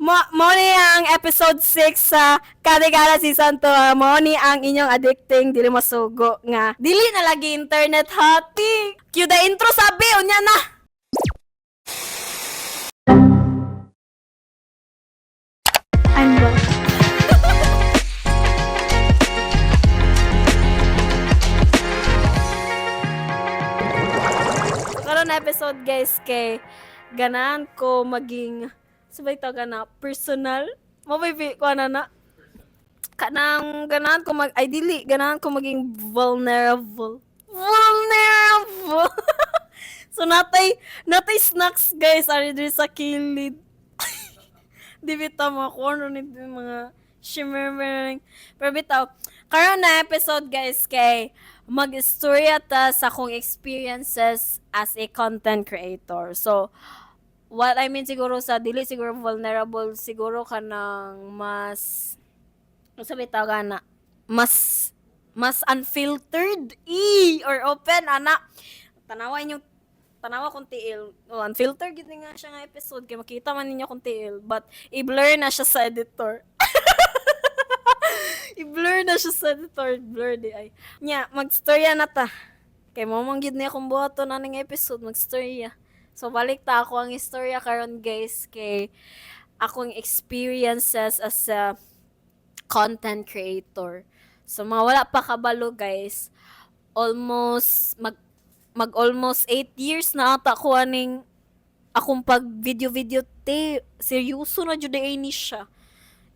Mo ni ang episode 6 sa Kadegala Season 2. Mo ni ang inyong addicting dili masugo nga dili na lagi internet hottie. Cue the intro sabi unya na. I'm back. Karon na episode, guys, kay ganahan ko maging sabay tawag na personal. Mo ba ko na na kanang ganahan ko mag ay dili ganahan ko maging vulnerable. Vulnerable. So natay snacks, guys, ari diri sa kilid. Di bitaw mga kuno ni mga shimmering. Pero bitaw, karon na episode, guys, kay mag-istorya ta sa akong experiences as a content creator. So, what I mean siguro sa dili siguro vulnerable, siguro kanang mas unsa may tawag na mas unfiltered e or open ana. Tanawa inyong tanawa kung tiil. Oh, unfiltered gid nga siya nga episode kay makita man ninyo kung tiil, but i-blur na siya sa editor. I-blur na siya sa editor, blur di ay. Nya magstorya na ta kay mo man gid ni akong buhaton aning episode, magstorya. So balik ta ako ang istorya karon, guys, kay akong experiences as a content creator. So mga wala pa kabalo, guys, almost mag mag almost 8 years na ata ko aning akong pag video video te, seryoso na jud ay ni siya.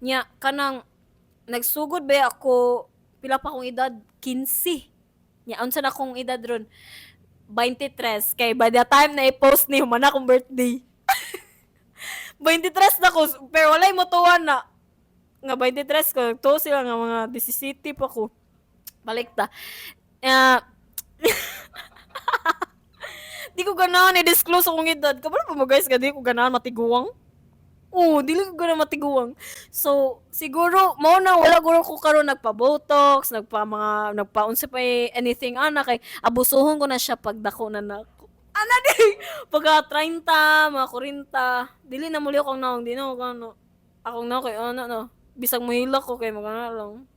Nya kanang nagsugod ba ako, pila pa akong edad, 15. Nya unsa na akong edad ron? 23, kay by the time na i-post ni human akong birthday. 23 na ko pero walay motuwa na nga 23 ko, nagtuo sila nga mga 17 pa ko. Balik ta. Ah, di ko ganahan i-disclose akong edad. Kabalo pa mo, guys, nga di ko ganahan matiguang. Oo, dili ko ganahan matiguang. So, siguro, mao na wala guro ko karon nagpa-botox, nagpa mga, nagpa-unsa pa eh, anything ana kay abusuhon ko na siya pag dako na nako. Ana di, pagka 30, mga 40, dili na muli akong naong, di na ako ano. Akong naong kay ano no. Bisag mohilak ko kay magana lang.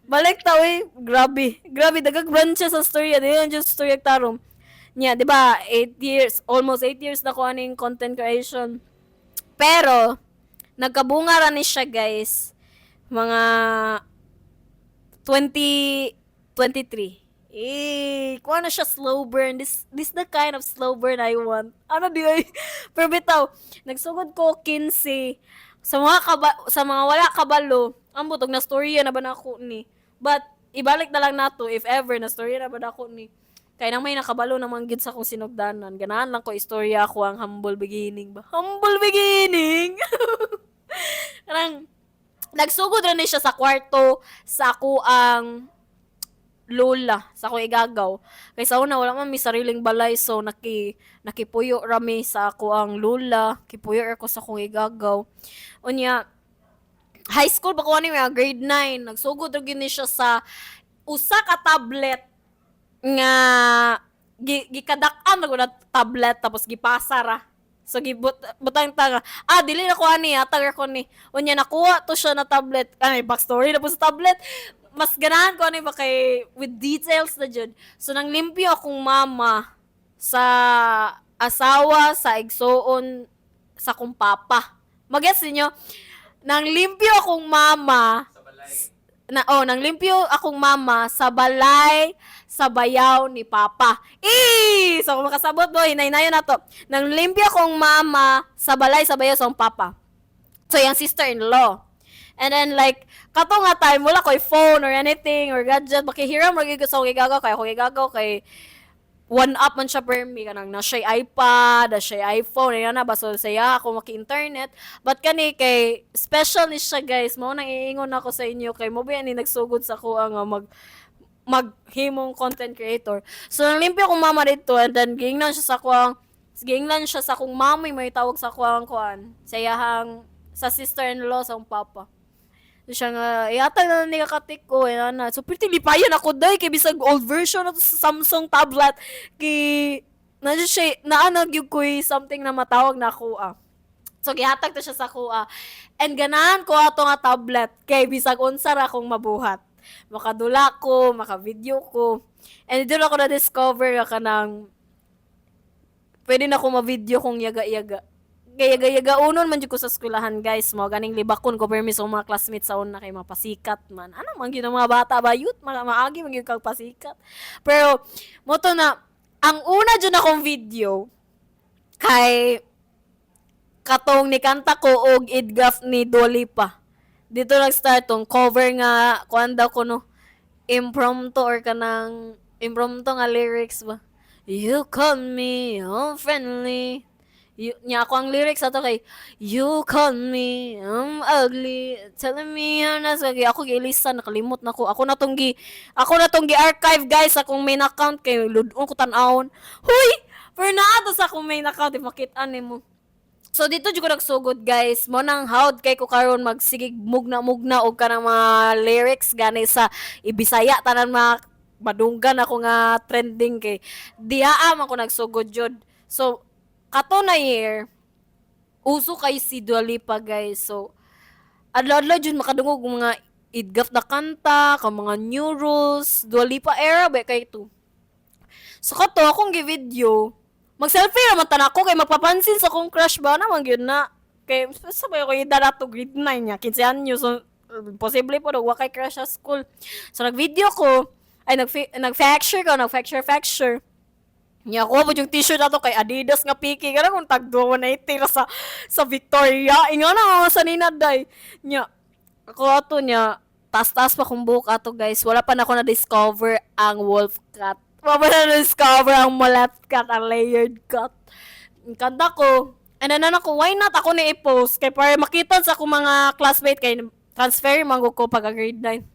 Balik ta oy, grabe. Grabe dagag branches sa storya, dili lang just storya tarong. Nya, 'di ba? 8 years, almost 8 years na ko aning content creation. Pero nagkabunga ra ni siya, guys, mga 2023. Eh, kuha na siya slow burn. This the kind of slow burn I want. Ano di ay? Pero bitaw, nagsugod ko 15. Sa mga wala kabalo, ang butog na storya na ba na ako ni. But ibalik na lang nato if ever na storya na ba na ako ni. Kaya nang may nakabalo naman gid sa akong sinugdanan. Ganahan lang ko istorya ako ang humble beginning ba. Humble beginning. Kanang nagsugod ra ni siya sa kwarto sa ako ang lola sa akong igagaw. Kay sa una wala man mi sariling balay, so nakipuyo ra mi sa ako ang lola, kipuyo ra ko sa akong igagaw. Unya high school pa ko ani, mga grade 9, nagsugod ra gyud ni siya sa usa ka tablet nga gikadak-an na tablet tapos gipasa ra. So gibut butang ta nga, ah, dili na ko ani, hatag ra ko ni. Unya nakuha to siya na tablet. Ay, backstory na po sa tablet. Mas ganahan ko ani ba kay with details na jud. So nang limpyo akong mama sa asawa sa igsuon sa akong papa. Magets ninyo? Nang limpyo akong mama na, oh, nang limpyo akong mama sa balay sa bayaw ni papa. Eh, so kung makasabot mo, hinay-hinayon na to. Nang limpyo akong mama sa balay sa bayaw sa akong papa. So, yung sister-in-law. And then like, kato nga time, wala ko'y phone or anything or gadget. Makihiram, lagi ko sa akong igagaw, kay akong igagaw, kay one up man siya per me kanang na siya iPad, na siya iPhone, ayan na ba, so saya ako maki-internet. But kani kay special ni siya, guys, mao nang iingon ako sa inyo kay mo ba ni nagsugod sa ako ang maghimong content creator. So nang limpyo akong mama dito and then giingnan siya sa akong mami, may tawag sa ako ang kuan sa iyahang sa sister-in-law sa akong papa. So siya nga, ihatag na lang ni kakatik ko, eh, na. So, pretty lipayan ako, day, kay bisag old version na to sa Samsung tablet. Kay, na siya, naanag yung ko'y something na matawag na ako, ah. So gihatag to siya sa akoa. And ganahan ko ato nga tablet kay bisag unsa ra akong mabuhat. Makadula ko, maka-video ko. And doon ako na-discover nga kanang pwede na ko ma-video kung yaga-yaga. Kay yaga-yaga unon man jud ko sa eskwelahan, guys, mo ganing libakon ko permi sa mga classmates sa una kay mapasikat man. Ano man gyud ang mga bata ba, youth, mga maagi man gyud kag pasikat. Pero mo to na ang una jud akong video kay katong ni kanta ko og Idgaf ni Dua Lipa. Dito nag-start tong cover nga kuan daw kuno, impromptu or kanang impromptu nga lyrics ba. "You call me unfriendly." You, nya ako ang lyrics ato kay "You call me I'm ugly, telling me I'm not ugly." Ako giilisan, nakalimot na ko. Ako na tong gi-archive, guys, akong main account kay lud-on ko tan-awon. Huy! Pero naa to sa akong main account, ipakita nimo. So dito jud ko nagsugod, guys. Mo nang hawd kay ko karon magsigig mugna-mugna og kanang mga lyrics gani sa ibisaya tanan, mga madunggan ako nga trending kay diha man ko nagsugod jud. So kato na year, uso kay si Dua Lipa, guys. So adlaw-adlaw jud makadungog og mga idgaf na kanta, ka mga new rules, Dua Lipa era ba kay to. So kato akong gi-video, mag-selfie naman tan ako kay magpapansin sa akong crush ba naman gyud na. Kay sabay ako edad ato, grade 9 niya, 15 anyo, so posible po wa kay crush sa school. So nag-video ko, ay nag-fracture ko, nag-fracture fracture. Nya ako po yung t-shirt ato kay Adidas nga piki kana kung tag 180 ra sa Victoria. Inga na sa nina day. Nya ako ato niya taas-taas pa kong buhok ato, guys. Wala pa na ako na-discover ang wolf cut. Wala pa na na-discover ang mullet cut, ang layered cut. Kanta ko. And then ano ko, why not ako ni i-post? Kay para makita sa akong mga classmate kay transfer man ko pag grade 9.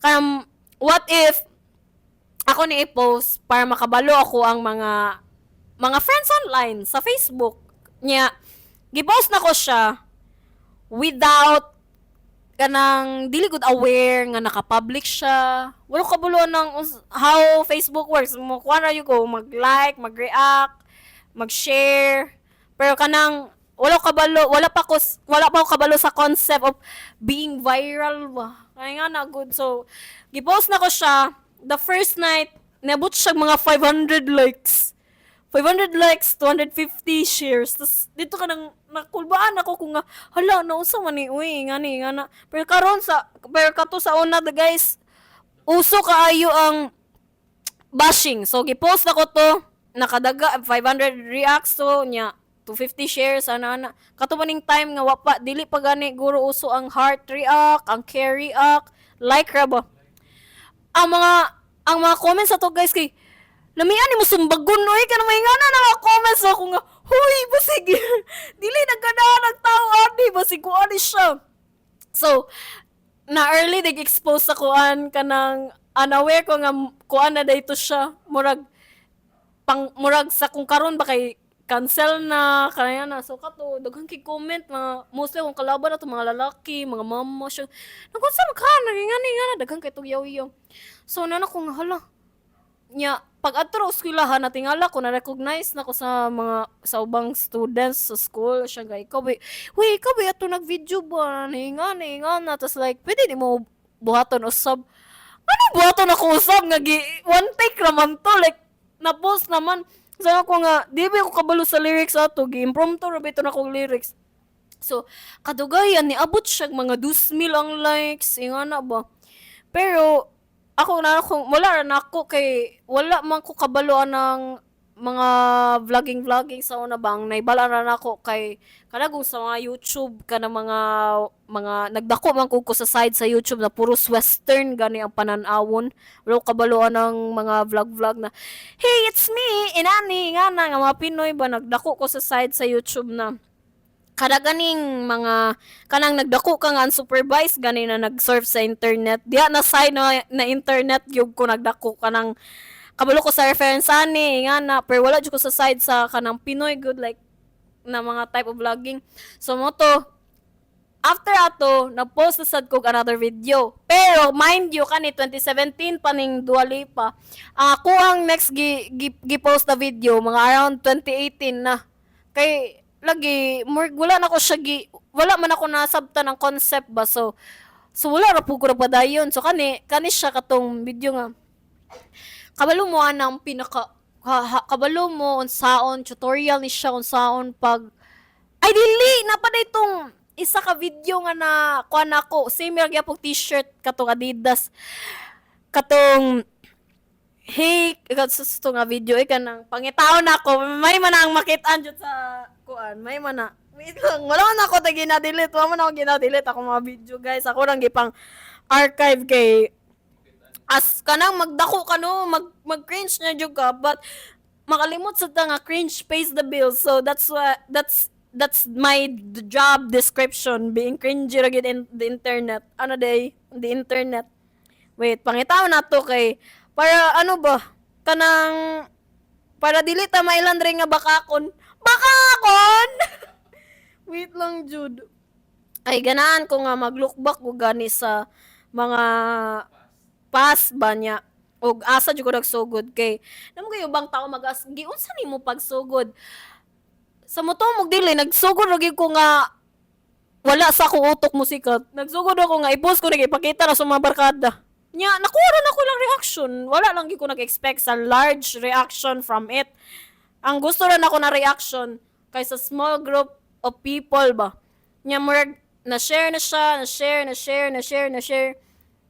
Kaya what if ako ni i-post para makabalo ako ang mga friends online sa Facebook niya? Gi-post na ko siya without kanang dili gud aware nga naka-public siya. Wala ko kabalo ng how Facebook works. Mo kuan ra ko mag-like, mag-react, mag-share, pero kanang wala ko kabalo, wala pa ko kabalo sa concept of being viral ba kaya nga na good. So gi-post na ko siya the first night, nabot siya mga 500 likes. 500 likes, 250 shares. Tapos dito ka nang nakulbaan ako kung nga, hala, nausa man ni, uy, nga ni, nga na. Pero kato sa una, the guys, uso kaayo ang bashing. So, gi-post ako to, nakadaga, 500 reacts to, nya, 250 shares, ana, ana. Kato maning time nga wapa, dili pa gani guro uso ang heart react, ang care react, like ra ba? Ang mga comments ato, guys, kay lamian ni mo sumbagon oy, kanang may nga na mga comments ako nga, huy, basig dili nagkanahan ang tao ani, basig kuan ni siya. So na early nag expose sa kuan, kanang unaware ko nga kuan na dayto siya, murag pang murag sa kung karon ba kay cancel na kaya na. So kato daghan kay comment mga mostly akong kalaban ato mga lalaki, mga mama siya nagunsa man ka nga ni nga na daghan kay tug yaw. So nana ko nga hala nya pag adto ra eskwelahan, natingala ko na recognize na ko sa mga sa ubang students sa school siya ga, "Ikaw ba, uy, ikaw ba ato nag-video ba ni nga ni nga na?" Tas like, "Pwede di mo buhaton usab?" Ano buhaton ako usab nga gi one take raman to, like na-post naman. So ako nga di ba ako kabalo sa lyrics ato, gi impromptu ra ba ito na akong lyrics. So kadugayan niabot siya mga 2,000 ang likes, ingana ba. Pero ako na akong wala ra nako kay wala man ko kabalo ng mga vlogging vlogging sa una bang naibala ra nako kay kanagong sa mga YouTube kana mga nagdako man ko sa side sa YouTube na puros western gani ang panan-awon. Wala ko kabalo ng mga vlog vlog na "Hey, it's me," inani nga na nga mga Pinoy ba. Nagdako ko sa side sa YouTube na kada ganing mga kanang nagdako ka nga unsupervised gani na nag-surf sa internet, diha na side na internet gyud ko nagdako, kanang kabalo ko sa reference ani nga na, pero wala jud ko sa side sa kanang Pinoy good like na mga type of vlogging. So mo to after ato nag-post na sad kog another video. Pero mind you, kani 2017 pa ning Dua Lipa. Ang ako ang next gi-post na video mga around 2018 na kay Lagi more wala na ko siya gi, wala man ako nasabtan ang concept ba, so wala ra pud ko nagpadayon. So kani kani siya, katong video nga kabalo mo anang pinaka kabalo mo unsaon tutorial ni siya unsaon pag, ay, dili na pa itong isa ka video nga na kuan nako, same ra gyapon T-shirt, katong Adidas, katong "Hey," ikaw sa to nga video eh, kanang pangitaon nako, may man ang makit-an jud sa kuan, may man na. Wait lang, wala man ako ta gina-delete, wala man ako gina-delete ako mga video, guys. Ako lang gipang archive kay as kanang magdako ka, no, mag cringe na jud ka, but makalimot sa ta nga cringe pays the bills. So that's why that's my job description, being cringy ra gyud in the internet, ano day the internet. Wait, pangitaon na to kay para ano ba, kanang para dili ta mailan rin nga bakakon bakakon. Wait lang jud. Ay, ganahan ko nga mag-look back ko gani sa mga past ba niya og asa jud ko nagsugod, kay namo kayo bang tao mag-as giunsa nimo pagsugod sa mo og dili nagsugod ra gyud ko nga wala sa akong utok mo sikat. Nagsugod ako nga i-post ko, nagipakita na sa mga barkada nya, nakuha ra nako lang reaction. Wala lang gyud ko nag-expect sa large reaction from it. Ang gusto ra nako na reaction kay sa small group of people ba nya. Murag na share na siya, na share, na share, na share, na share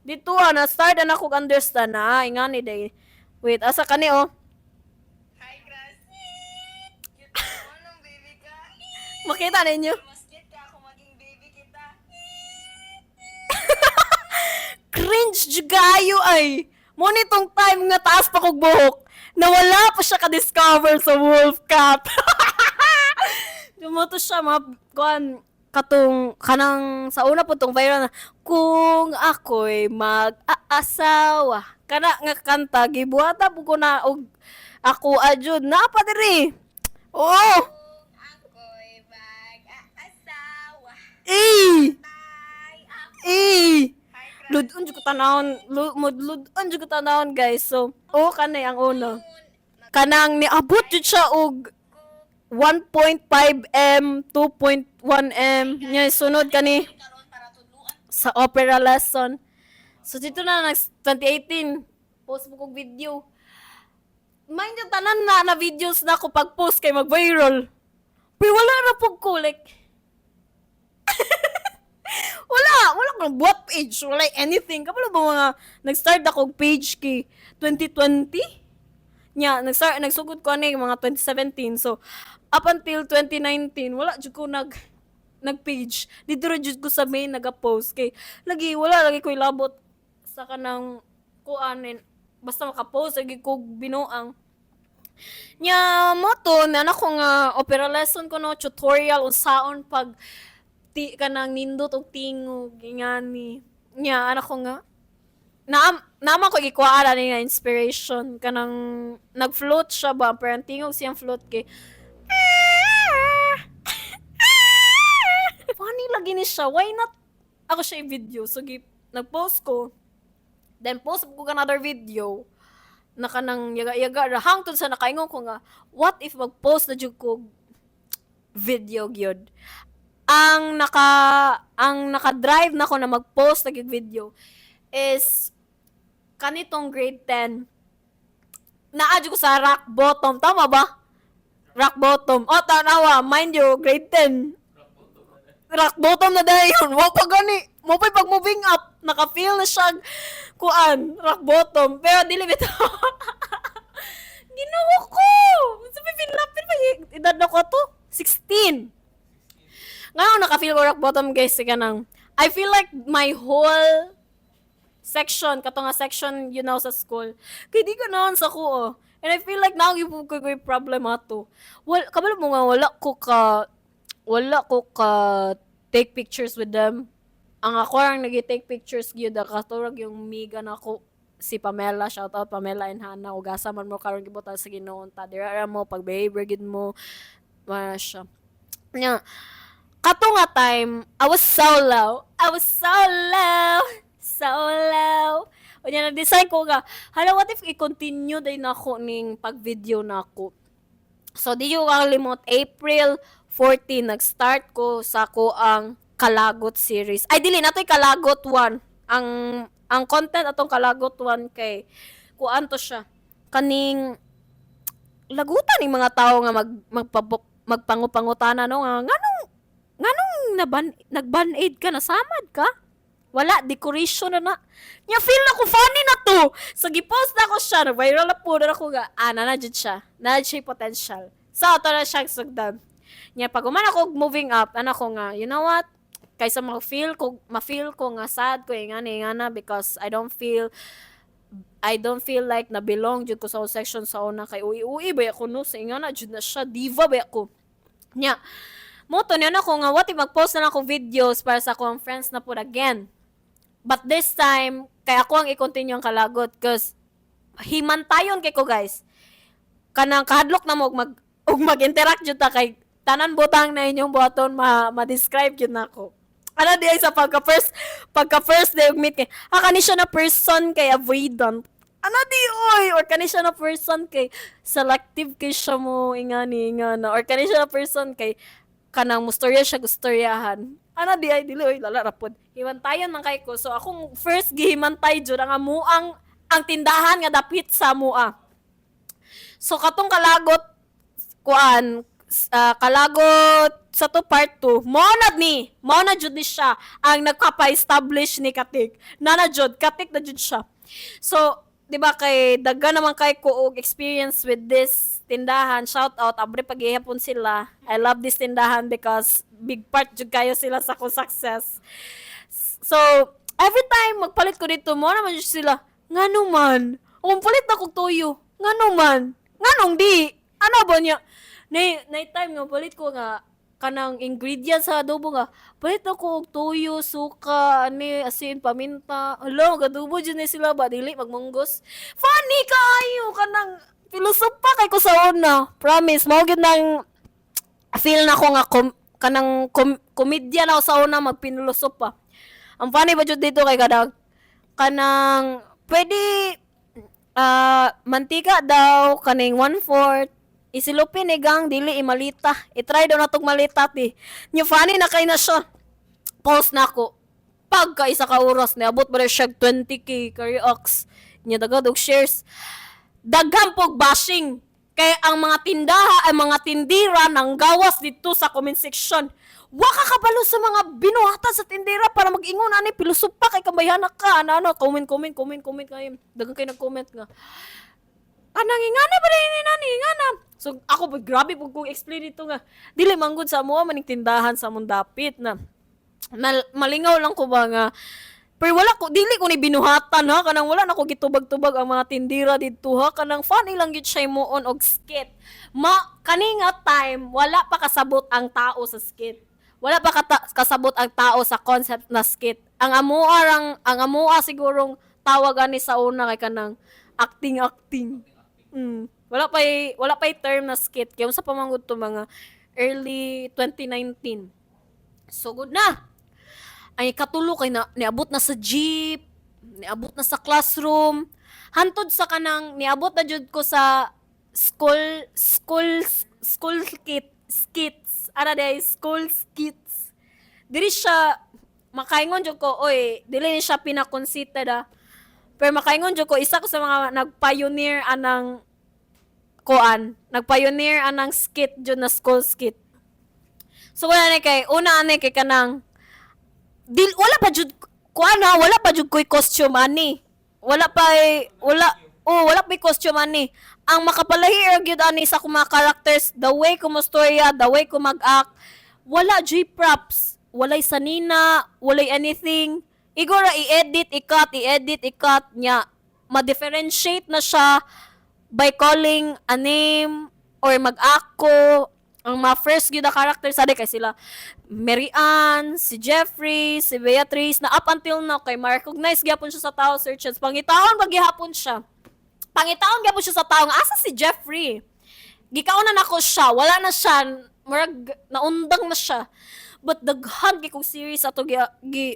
dito ah, na start na ako understand na ah, ingani day. Wait, asa kani, oh? Hi, Gracie! Cute naman ng baby ka. Makita ninyo? Mas cute ka ako maging baby kita. Cringe jud kaayo ay. Mo nitong time nga taas pa kog buhok na wala pa siya ka-discover sa wolf cut. Dumoto siya mga kuan, katong kanang sa una po tong viral na "Kung Ako'y Mag-aasawa," kana nga kanta, gibuhata po ko na og ako adjud na pa diri. Oo. Kung ako'y mag-aasawa. Eh. Ay, ako. Eh. Hi, Gracie! Ludon jud ko tanawon, ludon jud ko tanawon, guys. So, oh, kanay ang una. Kanang niabot jud siya og 1.5 M, 2.1 M. Nya sunod kani Karon para tudluan sa opera lesson. So dito na nag 2018, post mo kog video. Mind you, tanan na na videos na ako pag post kay mag-viral. Pero wala ra pug ko, like wala, wala akong buhat page, wala anything. Kabalo ba mga nag-start ako og page kay 2020? Nya, nag-start, nagsugod ko ani mga 2017. So, up until 2019, wala jud ko nag page. Dito ra jud ko sa main naga-post kay lagi wala lagi ko ilabot sa kanang kuanin. Basta maka-post lagi ko binuang. Nya mo to na ko nga opera lesson ko, no, tutorial unsaon pag ti kanang nindot og tingog ingani. Nya ana ko nga naman ko gikuha ni nga inspiration, kanang nag-float siya ba, pero ang tingog siyang float kay funny lagi ni siya. Why not ako siya i-video? So nag-post ko, then post ko another video na kanang yaga-yaga ra, hangtod sa nakaingon ko nga, what if mag-post na jud ko video gyud? Ang naka-drive na ko na mag-post na gyud video is kanitong grade 10. Naa jud ko sa rock bottom, tama ba? Rock bottom. Oh, tanawa, mind you, grade 10. Rock bottom na dayon. Wa pa gani. Mo pa pag moving up, naka-feel na siya kuan, rock bottom. Pero dili bitaw. Ginoo ko. Sabi pinlapin pa edad na ko to. 16. Ngayon naka-feel ko rock bottom, guys, kanang I feel like my whole section, kato nga section sa school. Kay di ko naon sa ko, oh. And I feel like now ko ko problem ato. Well, kabalo mo nga wala ko ka take pictures with them. Ang ako ang nag-take pictures gyud katurag yung miga nako si Pamela, shout out Pamela and Hannah, ug asa man mo karon, gibutan sa Ginoo ta. Dira ra mo pag behavior gid mo mara siya. Nya kato nga time, I was so low. I was so low. So low. Unya na-decide ko nga, hala, what if i-continue din ako ning pag-video na ako? So, di ko kalimot, April nag-start ko sa ko ang Kalagot series. Ay, dili na to'y Kalagot 1. Ang content atong Kalagot 1 kay kuan to siya. Kaning lagutan ning mga tao nga magpangu-pangutana, no, nga nganong naban nag-band-aid ka, nasamad ka, wala decoration na na nya. Feel na ko funny na to, so gipost na ko siya, na viral na po na ako nga ah na na jud siya, na siya potential. So ato na siyang sugdan nya. Pag human ako moving up ana ko nga, you know what, kaysa ma-feel ko nga sad ko ingana ingana because I don't feel like na belong jud ko sa section sa una kay uwi-uwi ba ako, no, sa ingana jud na siya, diva ba ako nya. Mo to niya na ko nga what if mag-post na lang ako videos para sa akong friends na pud again, but this time kay ako ang i-continue ang Kalagot cause himantayon kay ko, guys, kanang kahadlok na mo og mag-interact jud ta kay tanan butang na inyong buhaton ma ma-describe jud nako. Ano di ay sa pagka first day og meet kay ah kani siya na person kay avoidant, ano di oy, or kani siya na person kay selective kay siya mo ingani ingana, or kani siya na person kay kanang mustorya siya gustoryahan, ano di ay. Dili oy, lala ra pod, himantayon man kay ko. So akong first gihimantay jud ang amuang ang tindahan nga dapit sa mua. So katong Kalagot kuan, Kalagot sa to part 2, mao na jud ni siya ang nagpapa-establish ni Katik. Na na jud, Katik na jud siya. So, di ba kay daga naman kay ko og experience with this tindahan. Shout out, abre pagihapon sila. I love this tindahan because big part jud kayo sila sa akong success. So, every time magpalit ko dito, mo naman jud sila, ngano man? Kung palit na kog toyo, ngano man? Nganong di? Ano ba niya? Nay time nga palit ko nga kanang ingredients sa adobo nga palit ako og toyo, suka, ani, asin, paminta. Hala, magadubo jud ni sila ba, dili magmunggos. Funny kaayo, kanang filosofa kay ko sa una. Promise, mao gyud nang feel na ko nga kanang komedya na ako sa una, magpinulosopa pa. Ang funny ba jud dito kay kanang pwede mantika daw kaning 1/4 isilupin ni gang, dili imalita, i-try daw natog malita ti nyo. Funny na kay na siya. Post na ako, pagka isa ka oras niabot ba na siya 20K ka-reacts nya, daghan og shares, daghan pog bashing kay ang mga tindaha ay mga tindira nang gawas dito sa comment section. Wa ka kabalo sa mga binuhatan sa tindera para mag-ingon ani, pilosopa kay kabayhana ka, ano ano, comment, comment, comment, comment kayo, daghan kay nag-comment nga anang ingana ba rin nani ingana. So ako ba, grabe pug kong explain dito nga dili manggod sa amo maning tindahan sa among dapit na malingaw lang ko ba nga, pero wala ko, dili ko ni binuhatan ha, kanang wala na ko gitubag-tubag ang mga tindira didto ha, kanang funny lang gyud siya moon og skit. Ma kani nga time wala pa kasabot ang tao sa skit. Wala pa kasabot ang tao sa concept na skit. Ang amoa sigurong tawag ani sa una kay kanang acting acting. Wala pa term na skit. Kaya unsa pa man gud to, mga early 2019. So good na. Ay katulo kay na niabot na sa jeep, niabot na sa classroom. Hantod sa kanang niabot na jud ko sa school school school skits. Ara day school skits. Diri siya makaingon jud ko, oy, dili ni siya pinakonsider ah. Pero makaingon jud ko, isa ko sa mga nag-pioneer anang kuan, nag-pioneer anang skit jud na school skit. So wala ni kay una ani kay kanang dil wala pa jud kuan ha, wala pa jud ko'y costume ani. Wala pa eh, wala oh, wala pa costume ani. Ang makapalahi ra gyud ani sa akong mga characters, the way ko mo storya, the way ko mag-act, wala jud props, walay sanina, walay anything. Igora i-edit, i-cut, i-edit, i-cut nya. Ma-differentiate na siya by calling a name or mag-act ko. Ang mga first gyud na character sa kay sila Mary Ann, si Jeffrey, si Beatrice, na up until now kay ma-recognize gyapon siya sa tao, Sir Chance. Pangitaon ba gihapon siya? Pangitaon gyapon siya sa tao nga asa si Jeffrey? Gikaon na nako siya, wala na siya, murag naundang na siya. But daghan kay kong series ato gi, gi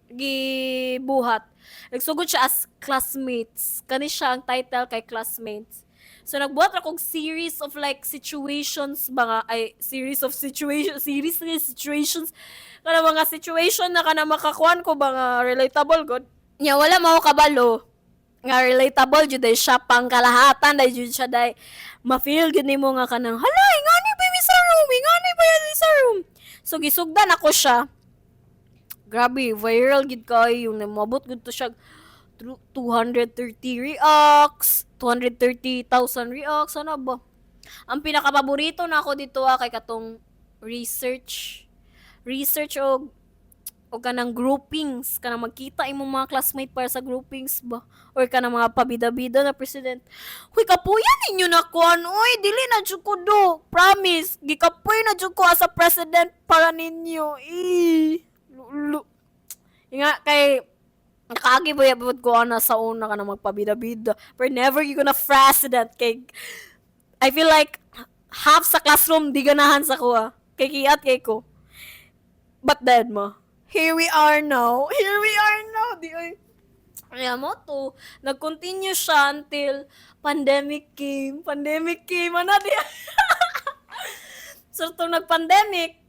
gibuhat. Nagsugod siya as Classmates. Kani siya ang title kay Classmates. So nagbuhat ra kog series of like situations, mga ay series of situation, series of situations, kana mga situation na kana makakuan ko ba nga relatable god. Nya wala mo kabalo nga relatable jud day siya pangkalahatan, day jud siya day ma-feel gyud nimo nga kanang, "Hala, ngani ba mi sa room? Ngani ba mi sa room?" So gisugdan ako siya. Grabe, viral gid kayo. Moabot gud to siya 230 reacts, 230,000 reacts, ano ba. Ang pinakapaborito na ako dito kay katong research research og kanang groupings, kanang magkita imong mga classmate para sa groupings ba, or kanang mga pabida-bida na president. Huy, kapuyan ninyo na kuan, uy. Dili na jud ko do, promise, gikapoy na jud ko as a president para ninyo. Eh, lulu nga kay nakaagi ba yabot ko ana sa una ka na magpabida-bida, but never you gonna president kay I feel like half sa classroom di ganahan sa kuha kay kiat kay ko. But then mo, here we are now. Here we are now. Di ay kaya mo to, nag-continue siya until pandemic came. Pandemic came, ano di? So, itong nag-pandemic,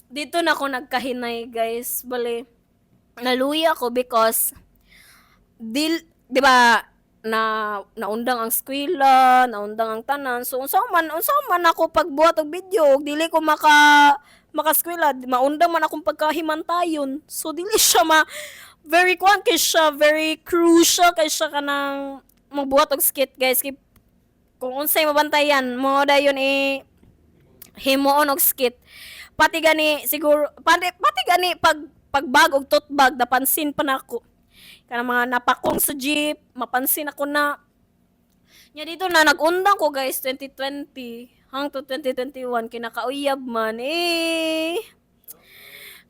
dito na ako nagkahinay, guys. Bale, naluya ako because, dil, di ba, na naundang ang eskwela, naundang ang tanan. So unsa man ako pagbuhat og video ug dili ko maka eskwela, maundang man akong pagkahimantayon. So dili siya ma very kuan kay siya, very crucial kay siya kanang magbuhat og skit, guys, kay kung unsay mabantayan mo dayon i himuon og skit. Pati gani siguro, pati gani pag pagbag og tote bag, napansin pa nako. Kanang mga napakong sa jeep, mapansin ako na. Nya dito na nag-undang ko, guys, 2020 hangtod 2021, kinakauyab man eh.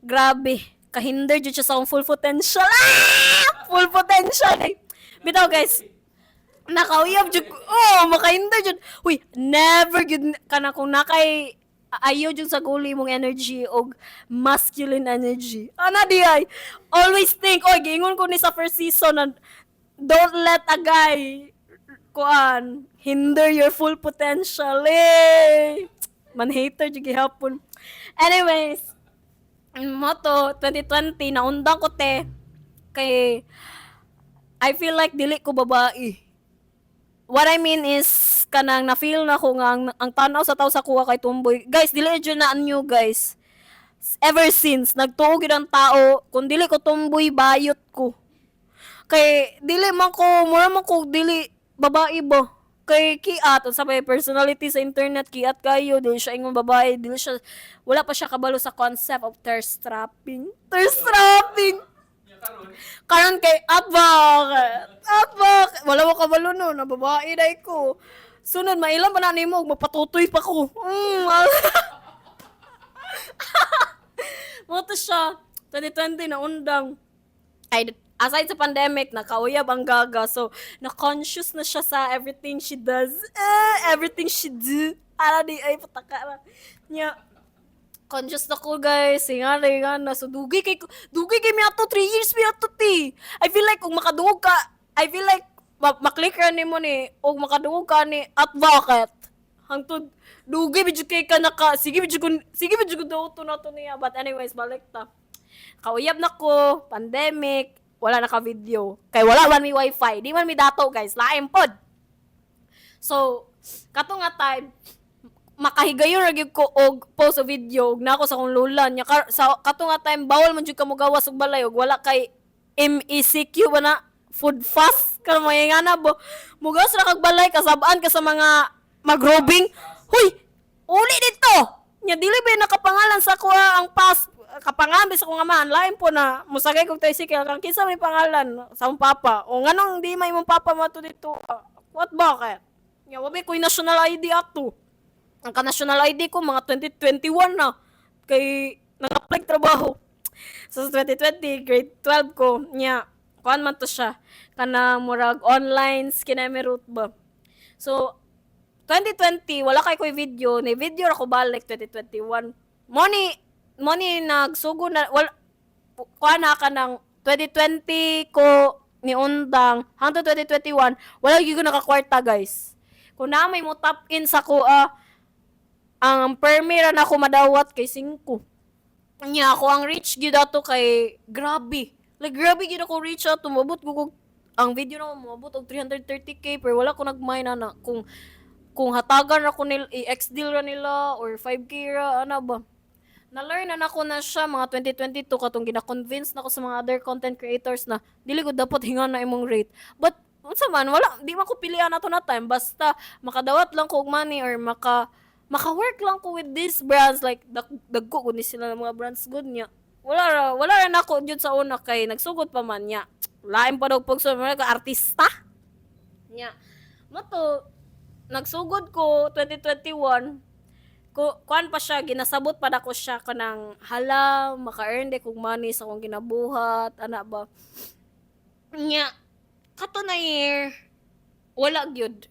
Grabe, kahinder jud siya sa akong full potential. Ah! Full potential eh. Bitaw, guys, nakauyab jud ko. Oh, makahinder jud. Uy, never jud kana kung nakay ayo jud sa guli mong energy og masculine energy. Ana di ay. Always think, oy, giingon ko ni sa first season na don't let a guy kuan hinder your full potential eh. Man hater jud gihapon. Anyways, mo to 2020 naundang ko te kay I feel like dili ko babae. What I mean is kanang na-feel na ko nga ang tanaw sa tao sa kuha kay tumboy. Guys, dili jud na new, guys. Ever since nagtuo gyud ang tao kung dili ko tumboy, bayot ko. Kay dili man ko, mura man ko dili babae ba. Kay kiat unsa may personality sa internet, kiat kayo, dili siya ingon babae, dili siya, wala pa siya kabalo sa concept of thirst trapping. Thirst trapping. Karon kay abak. Abak. Wala mo kabalo no, na babae dai ko. Sunod mailan pa na nimo ug magpatutoy pa ko. Mo to siya. 2020 na undang. Ay, aside sa pandemic, nakauyab ang gaga. So, na-conscious na siya sa everything she does. Eh, everything she do. Ara di ay pataka ra. Nya, conscious na ko, guys. Nga na, nga na. So, dugay kay mi ato, 3 years mi ato, ti. I feel like, kung makadungog ka, I feel like, maklik ra nimo ni, og makadungog ka ni, at bakit? Hangtod, dugay, medyo kay ka naka, sige, medyo ko daw to na to niya. But anyways, balik ta. Kauyab na ko, pandemic, wala na ka video. Kay wala man mi wifi, di man mi dato, guys, laim pod. So, kato nga time, makahigayon ra gyud ko og post og video og nako sa akong lola nya sa kato nga time, bawal man jud ka mogawas og balay og wala kay MECQ ba na food fast karon mga nga na bo mogawas ra kag balay, kasabaan ka sa mga magrobing. "Huy, uli dito!" Nya dili ba nakapangalan sa kuha ang pass, kapangalan sa akong amahan, lain po na mosakay kog tricycle kang kinsa may pangalan sa akong papa o nganong di may imong papa mato dito? Ah, what, bakit? Nya wa ko'y national ID ato. Ang ka-national ID ko mga 2021 na kay nag-apply trabaho. So sa 2020, grade 12 ko nya, kuan man to siya kana murag online skinemerut ba. So 2020 wala kay koy video, ni video ra ko balik 2021. Mo ni nagsugo na wala kuan na ka ng 2020 ko ni undang hangtod 2021, wala gyud ko nakakwarta, guys. Kung na may mo tap in sa kuha, ang permi ra na ako madawat kay 5. Nya ako ang reach gyud ato kay grabe. Like grabe gyud ako reach ato, moabot ko ang video na moabot og 330K, pero wala ko nag-mind ana kung hatagan ra ko nila, i-X deal ra nila or 5K ra ana ba. Na-learn na nako na siya mga 2022, katong gina-convince na ko sa mga other content creators na dili ko dapat hinga na imong rate. But unsa man, wala, di man ko pilian ato na time, basta makadawat lang ko og money or maka-work lang ko with these brands, like dagko gud ni sila ng mga brands good niya. Wala ra nako jud sa una kay nagsugod pa man niya. Lain pa daw pag sa mga artista. Nya. Mo to nagsugod ko 2021 ko, kuan pa siya, ginasabot pa nako siya kanang hala, maka-earn de kog money sa akong ginabuhat ana ba. Nya kato na year wala gyud,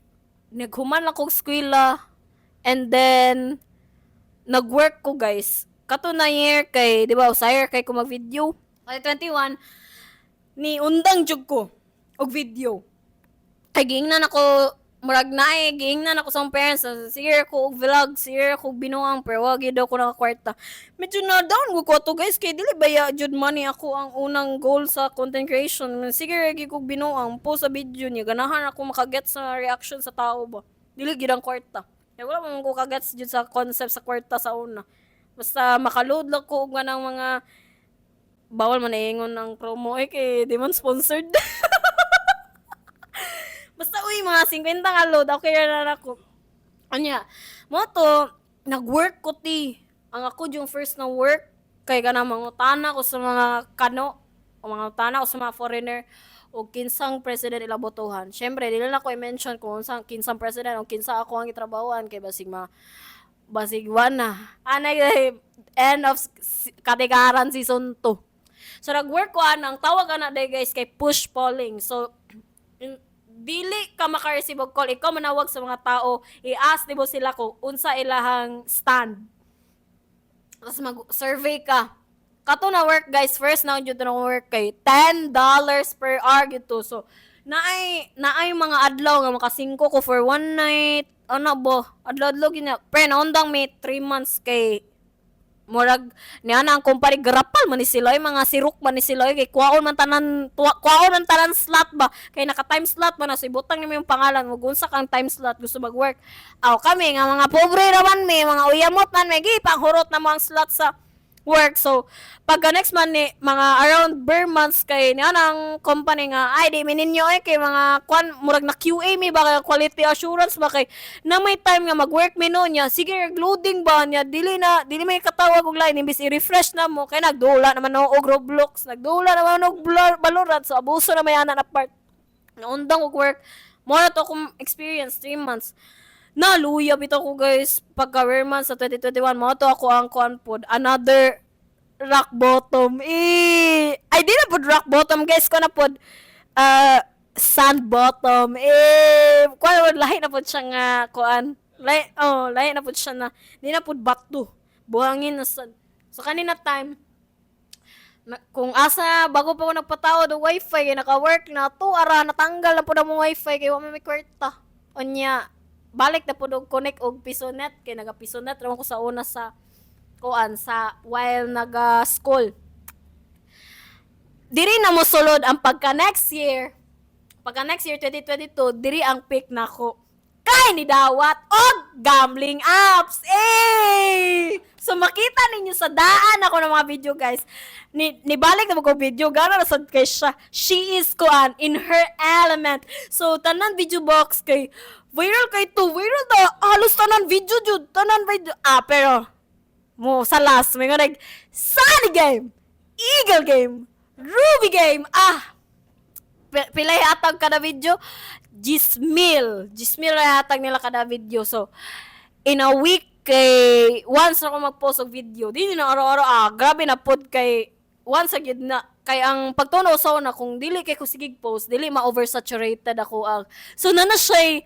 naghuman lang kog eskwela and then nag-work ko, guys, kato na year kay di ba usahay kay ko mag-video. 2021 ni undang jud ko og video kay giingnan ako, murag naay giingnan ako sa akong parents na sige ko og vlog, sige ko og binuang, pero wa gyud ako nakakwarta. Medyo na down ko ato, guys, kay dili ba jud money ako ang unang goal sa content creation. Sige ra gyud kog binuang, post sa video niya, ganahan ako makaget sa reaction sa tao ba, dili gyud ang kwarta. Kaya wala man ko kagets jud sa concept sa kwarta sa una, basta makaload lang ko og ng mga bawal man ingon ng promo eh kay di man sponsored. Basta uy, mga 50 nga load, okay ra na ako. Anya, mo to, nag-work ko ti. Ang ako yung first na work, kay kana mangutana ko sa mga kano, o mga utana ko sa mga foreigner, o kinsang president ila botohan. Syempre, dili na ko i-mention kung unsang kinsang president o kinsa ako ang gitrabahoan kay basig wa na. Anay end of Katikaran season 2. So nag-work ko ana, ang tawag ana day, guys, kay push polling. So dili ka maka-receive og call, ikaw manawag sa mga tao, i-ask nimo sila kung unsa ilahang stand. Tapos mag-survey ka. Kato na work, guys, first na jud na work kay $10 per hour gyud to. So naay mga adlaw nga makasingko ko for one night. Ano bo? Adlaw-adlaw gyud na. Pero naundang may 3 months kay murag niya na ang company, garapal man ni sila, ay, mga sirok man ni sila, ay, kay kuwaon man tanan slot ba, kay naka time slot man na, so ibutang nimo yung pangalan mo unsa kang time slot gusto mag-work. Aw kami nga mga pobre raman mi, mga uyamot man mi, gi panghurot na mo ang slot sa work. So pagka next month ni mga around ber months kay niya ang company nga ay di mi ninyo eh kay mga kwan, murag na QA mi ba, kay quality assurance ba, kay na may time nga mag-work mi no niya, sige loading ba niya, dili na dili may katawag og line, imbis i-refresh na mo kay nagdula naman og Roblox, nagdula naman og Valorant. So abuso na may ana na part. Naundang og work mo na to akong experience 3 months. Naluya bitaw ko, guys, pagka rare months sa 2021. Mo to ako ang kuan pod, another rock bottom eh. Ay, di na pod rock bottom, guys, ko na pod sand bottom eh. Kuan, lahi na pod siya nga kuan, lahi, oh, lahi na pod siya na di na pod bato, buhangin na sand. So kanina time na, kung asa bago pa ko nagpatawad og wifi kay naka-work na to ara, natanggal na pud ang wifi kay wa may kwarta. Unya balik na pud og connect og pisonet kay naga pisonet ra man ko sa una sa kuan sa while naga school. Diri na mo sulod ang pagka next year 2022, diri ang peak nako kay ni dawat og gambling apps eh. So makita ninyo sa daan ako ng mga video, guys, ni nibalik na ko video gana na sad kay siya, she is kuan in her element. So tanan video box kay viral, kay to viral na halos tanan video jud, tanan video. Ah, pero mo sa last may nga nag Sunny game, Eagle game, Ruby game. Ah, pilay hatag kada video? Gismil. Gismil ra hatag nila kada video. So, in a week, kay once na ako mag-post og video. Di na araw-araw. Ah, grabe na pod kay once gyud na. Kay ang pagtuno sa una, kung dili kay ko sige post, dili ma-oversaturated ako ang. So, na siya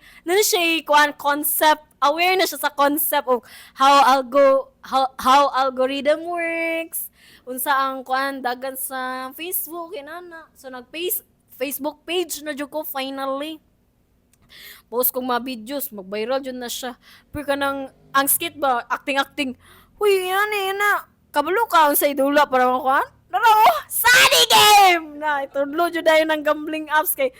kuan concept, aware na siya sa concept of how algorithm works, unsa ang kuan dagan sa Facebook inana. So nag Facebook page na jud ko finally. Post kong mga videos, mag-viral jud na siya. Pero kanang ang skit ba, acting acting. Huy, yan eh, na. Kabalo ka ang sa idula para makuha. Nara oh, Sunny Game! Na, itudlo jud dayon ng gambling apps kay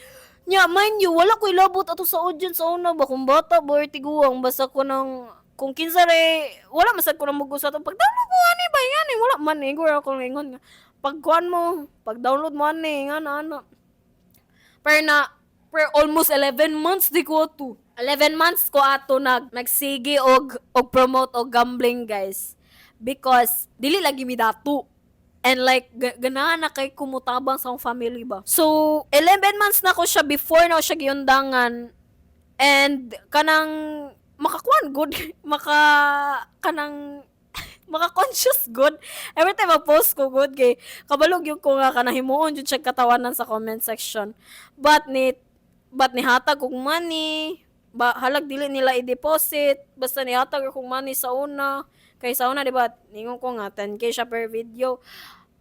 nya, mind you, wala ko ilabot ato sa audience sa una ba kung bata ba or tiguang, basta ko nang kung kinsa re, wala masad ko nang mugo sa ato. Pag-download mo ani ba yan eh, wala man eh, gura ako ingon nga. Pag kuan mo, pag download mo ani, nga na ano. Pero na, per almost 11 months di ko ato. 11 months ko ato nagsige og promote og gambling, guys. Because dili lagi mi dato. And like ganahan na kay kumutabang sa akong family ba. So 11 months na ko siya before na ko siya giundangan and kanang makakuan good, maka kanang maka-conscious good. Every time ma-post ko good kay kabalog yung ko nga kanang himuon jud siya katawanan sa comment section. But nihatag kog money ba, halag dili nila i-deposit, basta nihatag kog money sa una. Kay sa una, di ba, ningon ko nga 10K siya per video,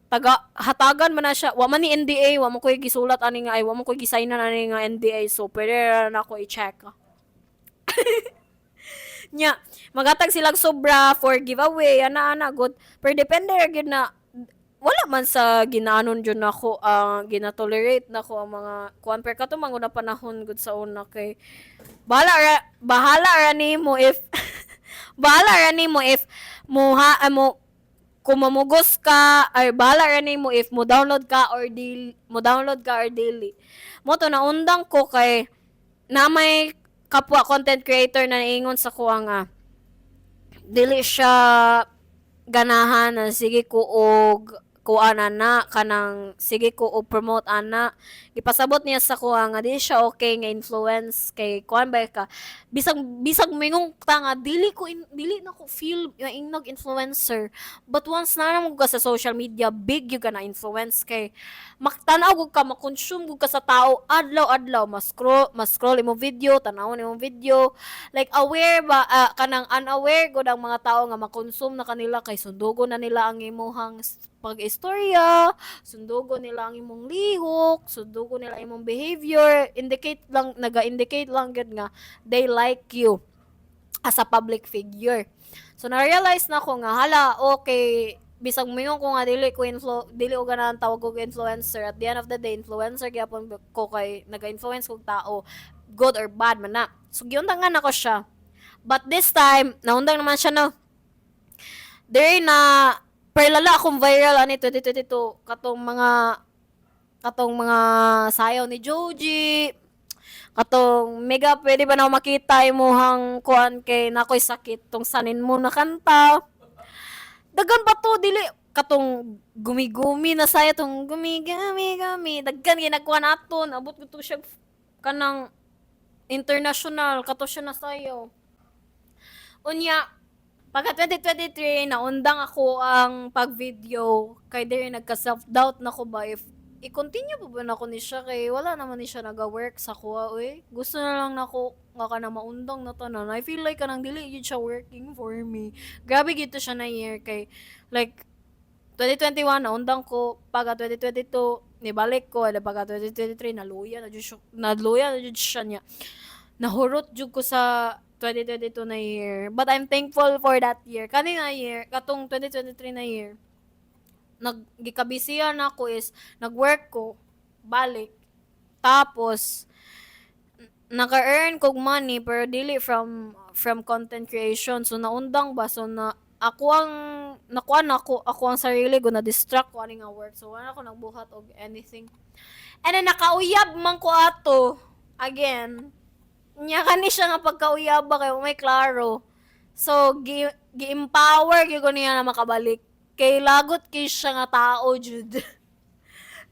taga hatagan man na siya. Wa man ni NDA, wa mo koy gisulat ani nga, ay, wa mo koy gisignan ani nga NDA, so pwede ra na ako i-check nya. Magatag silang sobra for giveaway, ana ana good. Pero depende ra gyud na wala man sa ginaanon jud nako ang gina-tolerate nako ang mga kuan, pero kato man gud na panahon gud sa una kay bahala ra nimo if bahala ra nimo if mo ha mo kung mamugos ka ay bahala ra nimo if mo download ka or dili, mo download ka or dili mo. To naundang ko kay na may kapwa content creator na niingon sa kuha nga dili siya ganahan na sige ko og kuan na kanang sige ko og promote ana. Gipasabot niya sa kuha nga di siya okay nga influence kay kuan ba ka, bisag bisag mingong ta nga dili ko in, dili na ko feel nga ingnog influencer, but once na mo ka sa social media, big you ka na influence kay maktanaw gud ka, makonsume gud ka sa tao adlaw-adlaw, mas-scroll imong video, tanawon imong video, like aware ba, kanang unaware gud ang mga tao nga makonsume na kanila kay sundugo na nila ang imuhang pag-istorya, sundugo nila ang imong lihok, sundugo nila imong behavior, indicate lang, naga-indicate lang gyud nga they like you as a public figure. So na-realize na ko nga hala, okay, bisag moingon ko nga dili ko ganahan tawag og influencer, at the end of the day influencer gyapon ko kay naga-influence kog tao, good or bad man na. So giundangan nako siya. But this time naundang naman siya, no. Diri na perlala akong viral ani 2022, katong mga sayaw ni Joji, katong mega pwede ba na makita imuhang kuan kay nakoy sakit, tong sanin mo na kanta. Daghan pa to, dili katong gumi-gumi na saya, tong gumi gumi gumi, daghan ginagkuha naton, abot ko to siya kanang international kato siya na sayaw. Unya pagka 2023, naundang ako ang pag-video kay diri nagka self-doubt na ko ba if i-continue pa ba nako ni siya kay wala naman ni siya naga-work sa kuha oy. Gusto na lang nako nga kanang maundang na tanan. I feel like kanang dili gyud siya working for me. Grabe gito siya na year kay like 2021 naundang ko, pagka 2022 nibalik ko, and pagka 2023 naluya na jud siya, naluya na jud siya niya. Nahurot jud ko sa 2022 na year. But I'm thankful for that year. Kani nga year, katong 2023 na year, nag gikabisihan ako is nag-work ko balik. Tapos naka-earn kog money pero dili from content creation. So naundang ba, so na ako ang nakuha na ako ako ang sarili ko na distract ko ani nga work. So wala ako nagbuhat og anything. And then nakauyab man ko ato again. Nya kani siya nga pagkauyab ba kay may klaro. So gi gi-empower gyud ko niya na makabalik. Kay lagot kay siya nga tao jud.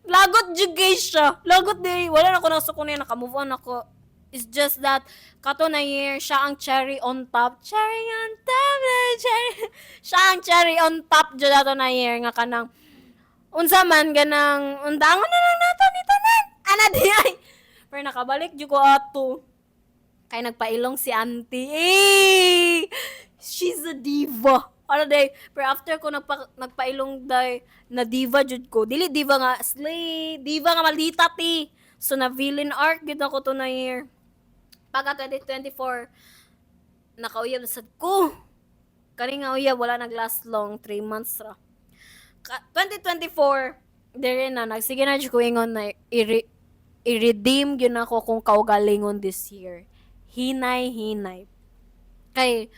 Lagot jud kay siya. Lagot di wala na ko nasuko niya, naka-move on ako. It's just that kato na year siya ang cherry on top. Cherry on top, na cherry. Siya ang cherry on top jud ato na year nga kanang unsa man ganang undangon na lang nato ni tanan. Ana di ay. Pero nakabalik jud ko ato. Kay nagpailong si auntie. Eh, she's a diva. Ano day, pero after ko nagpailong day, na diva jud ko. Dili diva nga slay, diva nga maldita ti. So na villain arc gid ako to na year. Pagka 2024, nakauyab na sad ko. Kani nga uyab, wala nag-last long, 3 months ra. 2024, dire na, nagsige na jud ko ingon na i-redeem gyud nako kung kaugalingon this year. Hinay-hinay. Kay,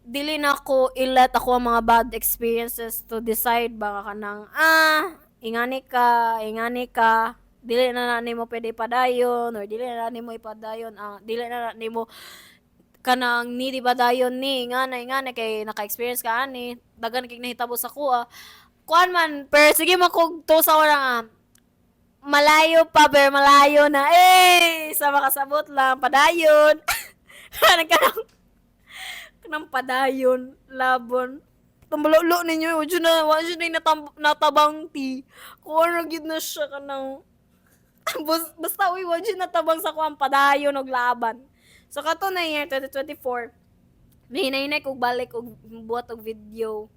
dili na ako i-let ako ang mga bad experiences to decide baka kanang, ingani ka, ingani ka, dili na na nimo pwede padayon or dili na na nimo ipadayon, dili na na nimo kanang ni di ba dayon ni ingana ingana kay naka-experience ka ani, daghan kay nahitabo sa kuha kuan man. Pero sige man kog to sa ora nga malayo pa, pero malayo na eh sa makasabot lang, padayon. Kanang kanang padayon labon tumululo ninyo, wa jud na, wa jud na natabang ti kuan ra gyud na siya kanang basta uy, wa jud natabang sa kuan, padayon og laban. So kato na year 2024, nihinay kog balik og buhat og video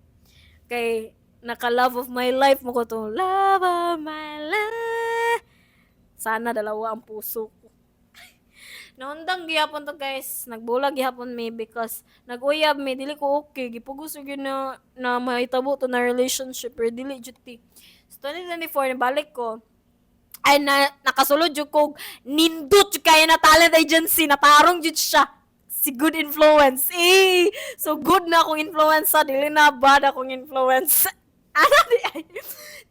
kay naka love of my life mo ko to, love of my life. Sana dalawa ang puso ko. Naundang gihapon to, guys. Nagbulag gihapon mi because nag-uyab mi, dili ko okay. Gipugos gyud na na mahitabo to na relationship pero dili jud ti. So 2024, nabalik ko ay na nakasulod jud kog nindot jud kaya na talent agency, natarong jud siya si good influence eh. So good na akong influence, dili na bad akong influence ana di ay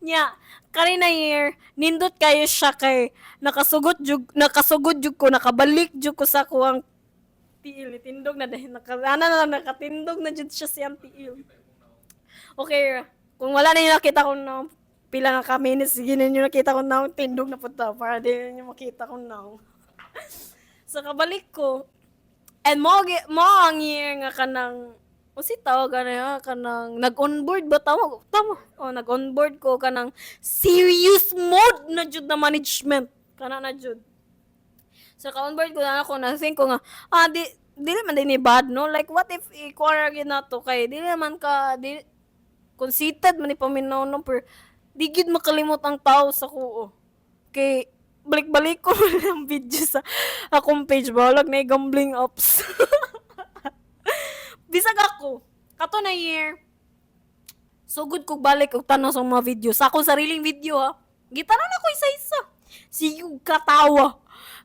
nya. Kani na year, nindot kayo siya kay nakasugod jud ko, nakabalik jud ko sa kuang tiil. Tindog na dahil naka ana na lang, nakatindog na jud siya siyang tiil. Okay, kung wala na yung nakita ko na pila nga ka minutes, sige ninyo nakita ko na tindog na punta para di ninyo makita ko na. So kabalik ko and mo ang year nga kanang o si tawag ano kanang nag-onboard ba, tama tama, oh, nag-onboard ko kanang serious mode na jud na management kana na jud. So ka-onboard ko na ako, na think ko nga, di dili man din ni bad, no? Like, what if i-kuha gyud na to kay dili man ka di conceited man ni paminaw, no? Pero di gyud makalimot ang tao sa kuo kay balik-balik ko ang video sa akong page, balag na gambling apps. Bisag ako kato na year, sugod kog balik og tan-aw sa mga video sa akong sariling video ha. Gitanaw na ko isa-isa, sige katawa.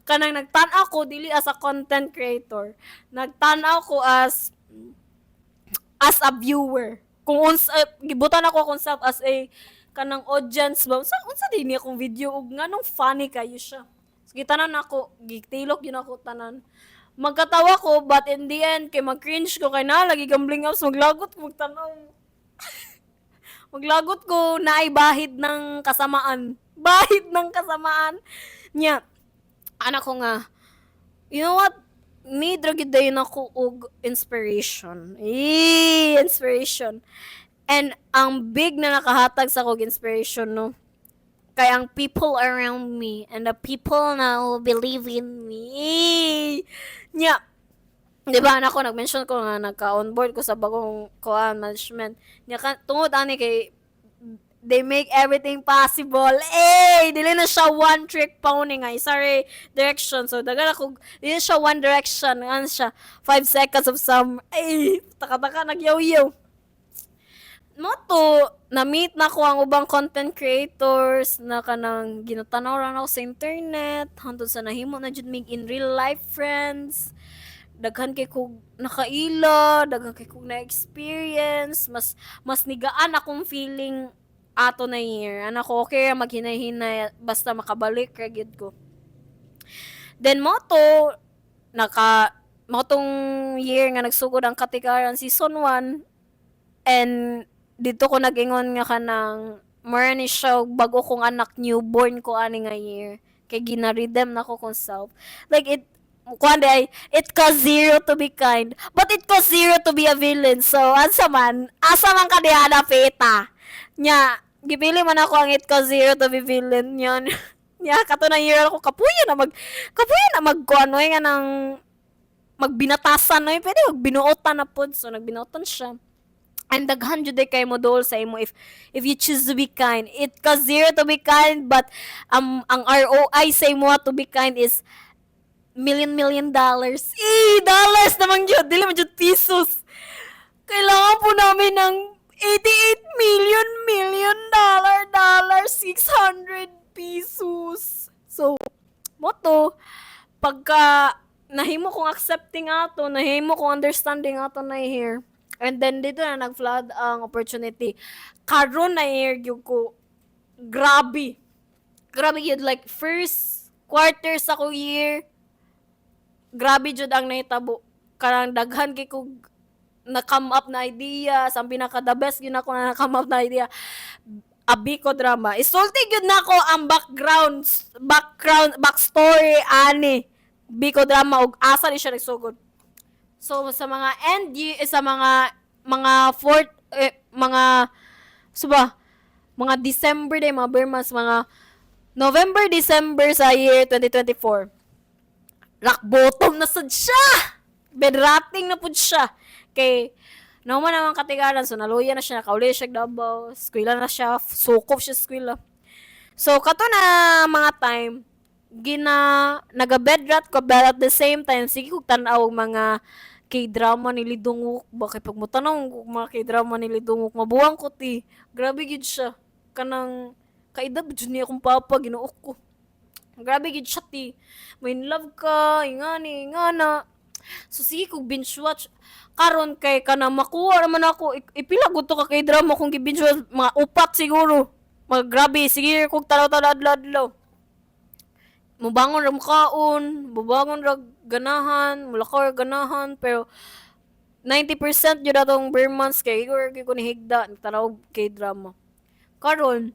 Kanang nagtan-aw ko dili as a content creator, nagtan-aw ko as a viewer, kung unsa gibutan ako akong self as a kanang audience ba, unsa din niya akong video ug nganong funny kayo siya. So, gitanan nako, gitilok yun ako tanan, magkatawa ko, but in the end kay mag-cringe ko kay na lagi gambling apps, maglagot ko magtanaw, maglagot ko naay bahid ng kasamaan, bahid ng kasamaan niya. Anak ko nga, you know what, need ra gyud dayon ako og inspiration eh, inspiration. And ang big na nakahatag sa akong inspiration, no, kay ang people around me and the people na who believe in me nya. Di ba anak ko, nag-mention ko nga nagka-onboard ko sa bagong kuan management nya ka, tungod ani kay they make everything possible. Eh, dili na siya one trick pony nga isa ra direction. So daghan ako, dili siya one direction, ano siya, 5 Seconds of Summer. Ay, taka-taka nagyaw-yaw. Mo to, na-meet na ko ang ubang content creators na kanang ginatanaw ra nako sa internet hangtod sa nahimo na jud mig in real life friends. Daghan kay kog nakaila, daghan kay kog na-experience, mas mas nigaan akong feeling ato na year. Ana ko, okay ra maghinay-hinay basta makabalik ra gyud ko. Then mo to naka mo tong year nga nagsugod ang Katikaran season 1 and dito ko nag-ingon nga kanang mura ni siya og bago kong anak, newborn ko ani nga year kay gina-redeem nako kong self. Like it kuan di ay, it costs zero to be kind but it costs zero to be a villain. So asa man ka diha na peta nya, gipili man ako ang it costs zero to be villain yan nya. Kato na year ako kapuya na mag kuan oy, nga nang magbinatasan oy, pwede magbinuotan na pod. So nagbinuotan siya and daghan jud kay mo dool sa imo if you choose to be kind. It costs zero to be kind, but ang ROI sa imo to be kind is million million dollars. Eh, dollars naman yun. Dili man jud pesos. Kailangan po namin ng 88 million million dollar dollar 600 pesos. So, mao to, pagka nahimo kong accepting ato, nahimo kong understanding ato na here. And then dito na nag-flood ang opportunity. Karon na here gyud ko, grabe. Grabe gyud, like first quarter sa ko year, grabe jud ang nahitabo. Kanang daghan kay kog na come up na idea, sa pinaka the best gyud ako na come up na idea. A Biko drama. Isulti gyud nako ang background backstory ani Biko drama ug asa ni siya nagsugod. So sa mga end year, sa mga fourth eh, mga suba mga December day, mga ber months, mga November, December sa year 2024. Rock bottom na sad siya. Bedrotting na pud siya. Kay naman naman katigaran, so naluya na siya, nakauli siya Davao, eskwela na siya, sukop siya eskwela. So kato na mga time gina naga bedrot ko, but at the same time sige kog tan-aw og mga K-drama ni Lee Dong-wook ba, kay pag motan-aw og mga K-drama ni Lee Dong-wook, mabuwang ko ti. Grabe gyud siya, kanang kaedad jud niya akong papa. Ginoo ko, grabe gyud siya ti. May in love ka ingani ingana. So sige kog binge watch karon kay kana makuha naman ako. Ipila gud to ka K-drama kung gi-binge watch? Mga upat siguro. Mga grabe, sige kog tanaw-tanaw adlaw-adlaw. Mubangon ra, mukaon, mubangon ra ganahan, mulakaw ra ganahan, pero 90% jud atong ber months kay igor gyud ko ni higda tanaw K-drama. Karon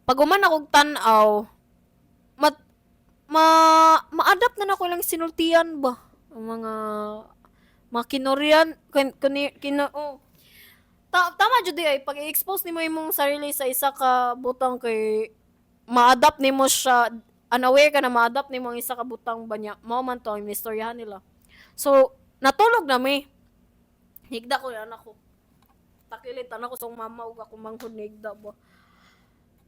pag human akong tan-aw, mat ma ma-adapt na nako lang sinultian ba ang mga kinorian kin, kini, kino, oh. Tama jud ay pag i-expose nimo imong sarili sa isa ka butang kay ma-adapt nimo siya, unaware ka na ma-adapt nimo ang isa ka butang ba niya. Mao man to ang istoryahan nila. So natulog na mi, higda ko yan ako, takilit anak ko sa akong mama ug akong manghud, nihigda ba.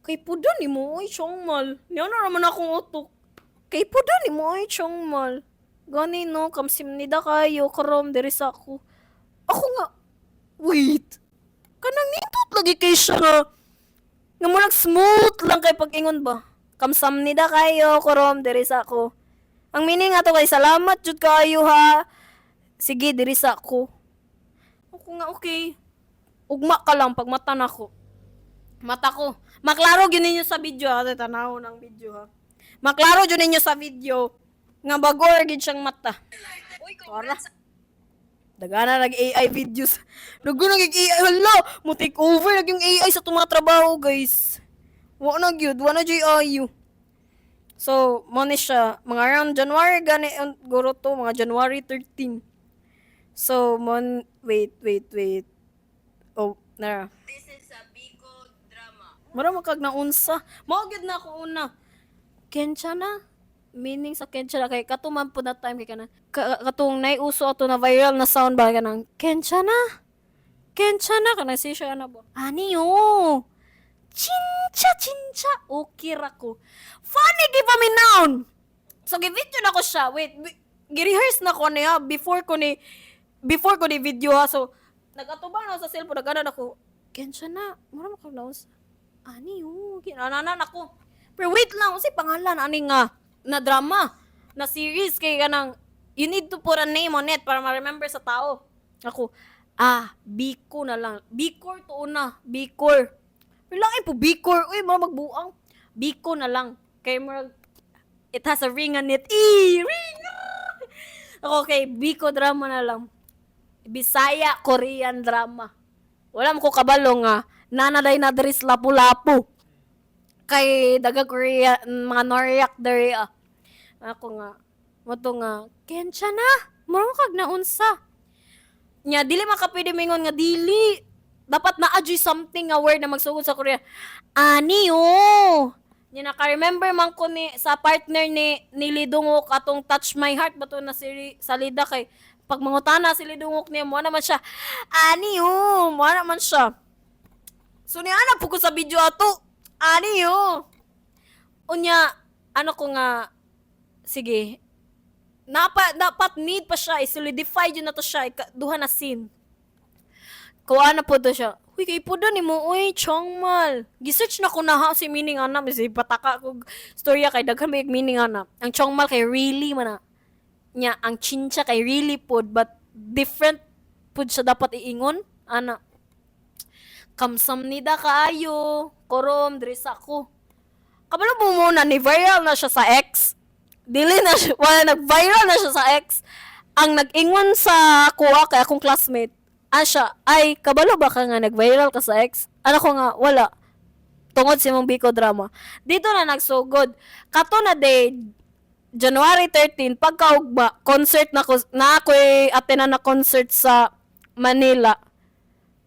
Kay pudo ni mo oy chongmal. Niya na naman akong utok. Kay pudo ni mo oy chongmal. Gani no, kamsimnida kayo karom diri sa ako. Ako nga, wait. Kanang nindot lagi kay siya nga murag smooth lang kay pag-ingon ba. Kamsamnida kayo karom diri sa ako. Ang meaning ato kay salamat jud kayo ha. Sige, diri sa ako. Ako nga, okay. Ugma ka lang pag mata nako. Mata ko. Maklaro gyud ninyo sa video ha. Tanaw ng video ha. Maklaro gyud ninyo sa video nga bago gyud siyang mata. Uy, Tara. congrats. Dagana nag AI videos. Nago nag AI, hala, mo take over nag yung AI sa itong mga trabaho, guys. Wa na gyud, wa na jud ayo. So, mo ni siya mga around January gani ang guro to, mga January 13. So, mon wait, wait, wait. Oh, nara. This is a Biko drama. Mura man kag naunsa. Mao gyud na ako una. Kensya na. Meaning sa kensya na kay kato man po na time kay kana. Katong naiuso ato na viral na sound ba kanang kensya na. Kensya na kanang si siya na ba. Ani yo. Chincha chincha. Okay ra ko. Funny kay paminaon. So gi-video na ko siya. Wait, gi-rehearse na ko niya before ko ni video ha. So nagatubang na ako sa cellphone, nagana ako. Kensya na. Mura man kag naunsa. Ani yo, kinananan ako. Pero wait lang, unsay pangalan ani nga na drama, na series, kay kanang you need to put a name on it para ma-remember sa tao. Ako, ah, Biko na lang. Bikor to una, Bikor. Pero lang po Bikor, uy, mga magbuang. Biko na lang. Kay murag it has a ring on it. E, ring. Ako, okay, Biko drama na lang. Bisaya Korean drama. Wala mo ko kabalo nga nanaday na diri sa Lapu-Lapu. Kay daga Korea, mga Noryak diri ah. Ako nga, mo nga, kensya na, mura mo kag naunsa. Nya, dili makapwede mingon nga dili. Dapat na adjoy something nga word na magsugod sa Korea. Ani yo. Nya naka-remember man ko ni sa partner ni Lee Dong-wook atong Touch My Heart ba to na si salida, kay pag mangutana si Lee Dong-wook niya mo naman siya. Ani yo, mo naman siya. So niya na po ko sa video ato. Ani yo. Unya, ano ko nga, sige, Napa, dapat need pa siya, i-solidify yun na to siya, duha na scene. Kuha na po to siya. "Uy, kay po ni mo, uy, 정말." Gisearch na ko na ha, si meaning ana, kasi pataka ko storya kay daghan may meaning ana. Ang 정말 kay really man na. Nya, ang 진짜 kay really pod, but different pod siya dapat iingon. Ana. 감사합니다 kaayo. 그럼, diri sa ko. Kabalo mo muna, ni viral na siya sa X. Dili na siya, wala, nag-viral na siya sa X. Ang nag-ingon sa kuha kay akong classmate, ah siya, "Ay, kabalo ba ka nga nag-viral ka sa X?" Ano ko nga, "Wala." Tungod sa imong Biko drama. Dito na nagsugod. Kato na day, January 13, pagkaugba, concert na ko, na ako'y attend na concert sa Manila.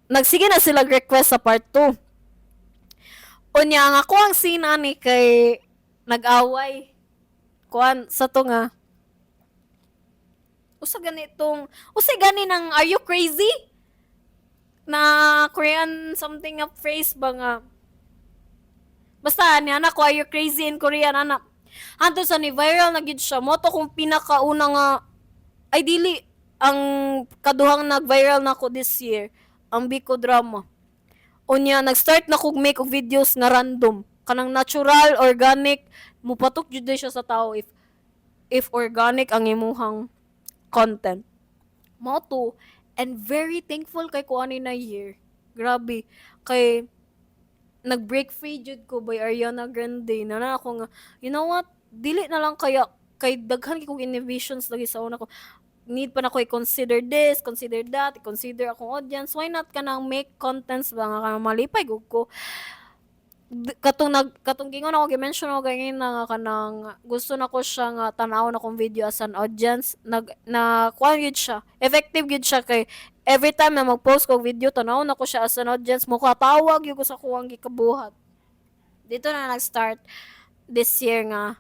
Nagsige na sila request sa part 2. Unya, ang ako ang scene ani kay nag-away. Kuan, sa to nga. Usa ganitong, usa gani ng "Are you crazy?" Na Korean something nga phrase ba nga. Basta, ni anak ko, "Are you crazy?" in Korean, anak. Hanto sa ni viral na gid siya. Mo to kung pinakauna nga, ay dili, ang kaduhang nag-viral na ko this year, ang Biko drama. Unya, nag-start na kog make og videos nga random. Kanang natural, organic, mupatok jud siya sa tao if organic ang imuhang content. Mao to, and very thankful kay ko ani na year. Grabe. Kay nag-break free jud ko by Ariana Grande. Na na ako nga, you know what? Dili na lang kaya kay daghan kay kong inhibitions lagi sa una ko. Need pa na ko i-consider this, consider that, i-consider akong audience. Why not kanang make contents ba nga kanang malipay gud ko? Katong gingon ako, gi-mention ako ganina nga kanang gusto na ko siya nga tan-awon akong video as an audience, nag na kuan gyud siya, effective gyud siya kay every time na mag-post ko video, tan-awon nako siya as an audience, mo katawag gyud ko sa kuwang gikabuhat. Dito na nag-start this year nga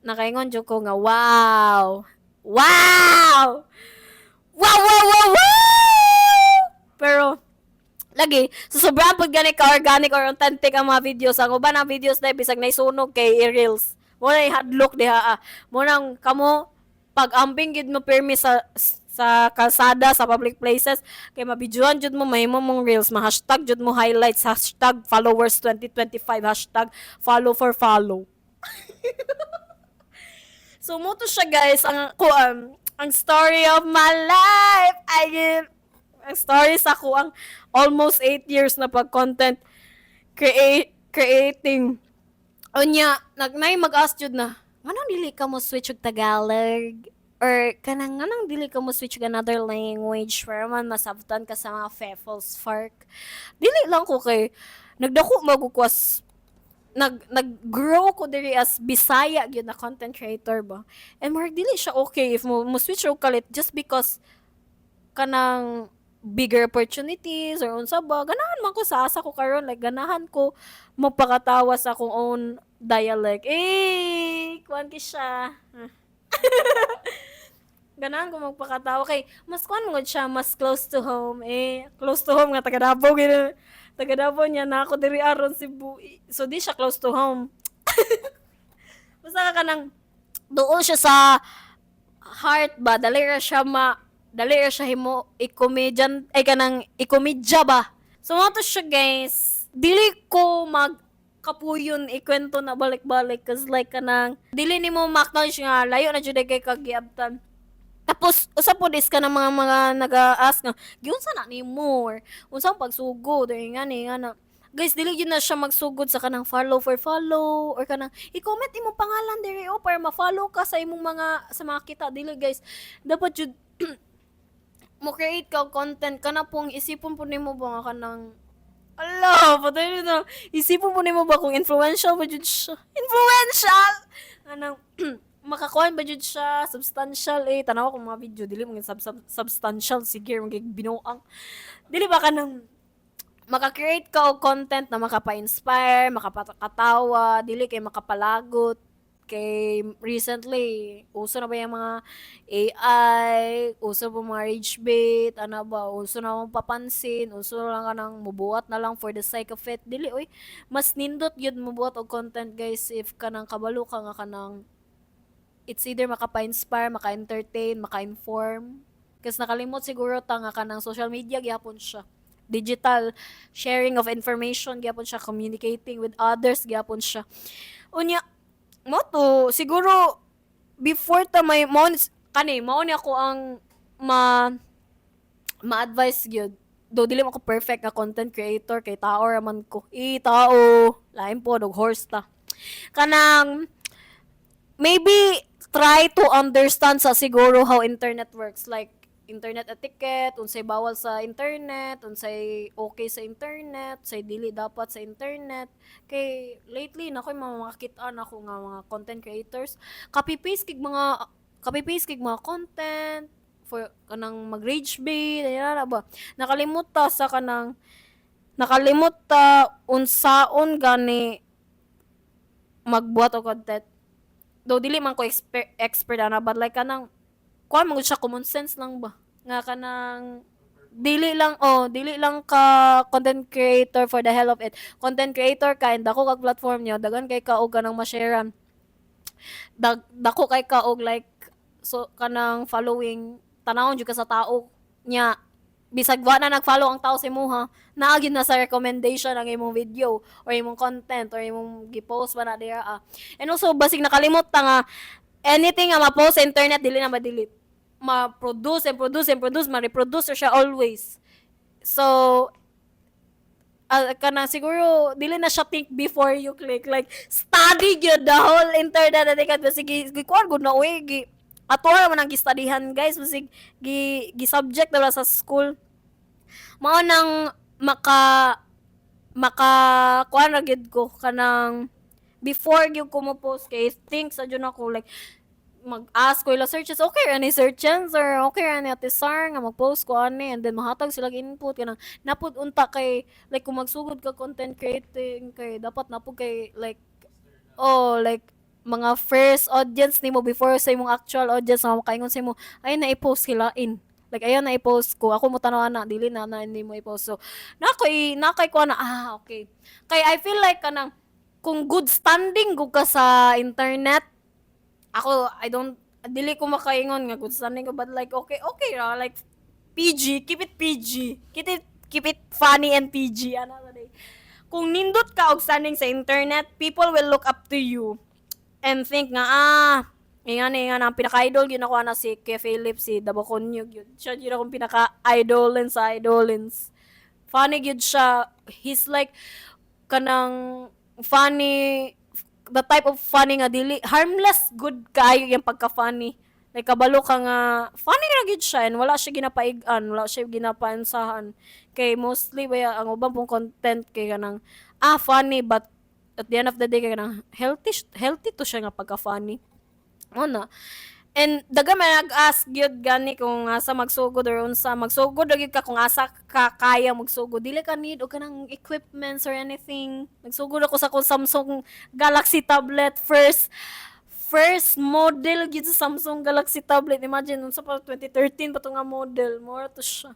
nakaingon jud ko nga wow, wow, wow, wow, wow, wow. Pero lagi so sobrang pud gani ka organic or authentic ang mga videos. Ang uban ang videos na bisag naisunog kay i-reels mo na, hadlok diha ah. Mo nang kamo pag ambing gid mo pirmi sa kalsada, sa public places, kay mabidyohan jud mo, mahimo mong reels, ma-hashtag jud mo, highlights, #followers 2025, #follow for follow. So mo to siya, guys, ang kuan, ang story of my life ay ang story sa ko ang almost 8 years na pag content creating. Unya, nagnay mag-ask jud na, "Nganong dili ka mo switch og Tagalog? Or kanang nganong dili ka mo switch og another language para man masabtan ka sa mga fefels fark?" Dili lang ko kay nagdako magukwas nag nag-grow ko diri as Bisaya gyud na content creator ba. And more dili siya okay if mo switch og kalit just because kanang bigger opportunities or unsa ba. Ganahan man ko sa asa ko karon, like ganahan ko magpakatawa sa akong own dialect eh, kuan ki siya, ganahan ko magpakatawa kay mas kuan mo siya, mas close to home eh, close to home nga taga Davao gid, taga Davao niya na ako diri aron Cebu, so di siya close to home. Basta ka kanang duol siya sa heart ba, dali ra siya himo i-comedian ay kanang i-komedya ba. So mo to siya, guys. Dili ko mag kapuyon ikwento na balik-balik 'cause like kanang dili nimo ma-acknowledge nga layo na jud kay kagiabtan. Tapos usa pod is kanang mga naga-ask nga, "Giunsa na nimo or unsa ang pagsugod?" or nga ni nga na. Guys, dili gyud na siya magsugod sa kanang follow for follow or kanang i-comment imong pangalan diri oh para ma-follow ka sa imong mga sa mga kita. Dili, guys. Dapat jud mo create ka og content kana pong isipon po nimo ba nga kanang ala, patay na. Isipon po nimo ba kung influential ba jud siya. Influential! Anang makakuan ba jud siya, substantial eh. Tanawa kung mga video, dili mo substantial, sige, mga binuang. Dili ba kanang maka-create ka og content na makapa-inspire, makapakatawa, dili kay makapalagot? Kay recently, uso na ba yung mga AI, uso ba mga rage bait, ano ba, uso na mong papansin, uso lang ka nang mubuhat na lang for the sake of it. Dili, oy, mas nindot yun mubuhat og content, guys, if kanang kabalo ka nga kanang It's either makapa-inspire, maka-entertain, maka-inform. Kasi nakalimot siguro ta nga kanang social media gyapon siya. Digital sharing of information gyapon siya, communicating with others gyapon siya. Unya mo to siguro before ta may mo kani mao ni ako ang ma ma-advise gyud. Do dili man ko perfect nga content creator kay tao ra man ko. Eh, tao, lain po dog horse ta. Kanang maybe try to understand sa siguro how internet works, like internet etiquette, unsay bawal sa internet, unsay okay sa internet, unsay dili dapat sa internet. Kay lately na ko'y mga makakita na ako nga mga content creators, copy paste kig mga content for kanang mag rage bait, ayun na ba. Nakalimot ta sa kanang nakalimot ta unsaon gani magbuhat og content. Though dili man ko expert ana, but like kanang kuan man gud siya, common sense lang ba nga kanang dili lang, oh, dili lang ka content creator for the hell of it. Content creator ka and dako kag platform niyo, daghan kay ka og kanang ma-sharean, dako kay ka og like, so kanang following, tanawon jud ka sa tao nya. Bisag wa na nag-follow ang tao sa imuha, naa gyud na sa recommendation ang imong video or imong content or imong gi-post ba na dira, ah. And also basig nakalimot ta nga anything nga ma-post sa internet dili na ma-delete, ma-produce and produce and produce, ma-reproduce siya always. So kana siguro dili na siya think before you click, like study gyud the whole internet etiquette. Basig gi kuan gud na uy, gi ato ra man ang gistudyhan, guys, basig gi subject na sa school. Mao nang maka maka kuan ra gyud ko, kanang before gyud ko mo post kay think sa jud ako, like mag-ask ko ila searches, okay ani searches or okay ani Ate Sar nga mag-post ko ani, and then mahatag sila input kanang napud unta kay like kung magsugod ka content creating kay dapat napud kay like, oh, like mga first audience nimo before sa imong actual audience nga makaingon sa imo, ay na i-post kilain, like ayaw na i-post ko, ako mo tanaw na dili na na hindi mo i-post. So nakoy nakay ko na, ah, okay, kay I feel like kanang kung good standing gud ka sa internet, ako I don't, dili ko makaingon nga good standing ko, but like okay ra, like PG, keep it PG, keep it funny and PG ano na day. Kung nindot ka og standing sa internet, people will look up to you and think nga, ah, nga na ang pinaka-idol gyud nako ana si Kuya Philip, si Dabaconyo gyud siya, gyud akong pinaka-idolin sa idolins. Funny gyud siya. He's like kanang funny, the type of funny nga dili harmless, good kaayo yung pagka-funny. Like kabalo ka nga funny ra gyud siya and wala siya ginapaig-an, wala siya ginapaansahan. Kay mostly baya ang uban pong content kay kanang, ah, funny, but at the end of the day kay kanang healthy healthy to siya nga pagka-funny. Mo na. And daga man nag-ask gyud gani kung asa magsugod or unsa magsugod ra gyud ka kung asa ka kaya magsugod. Dili ka need og kanang equipments or anything. Nagsugod ako sa akong Samsung Galaxy tablet, first model gyud sa Samsung Galaxy tablet. Imagine, unsa pa, 2013 pa to nga model. Mao to siya.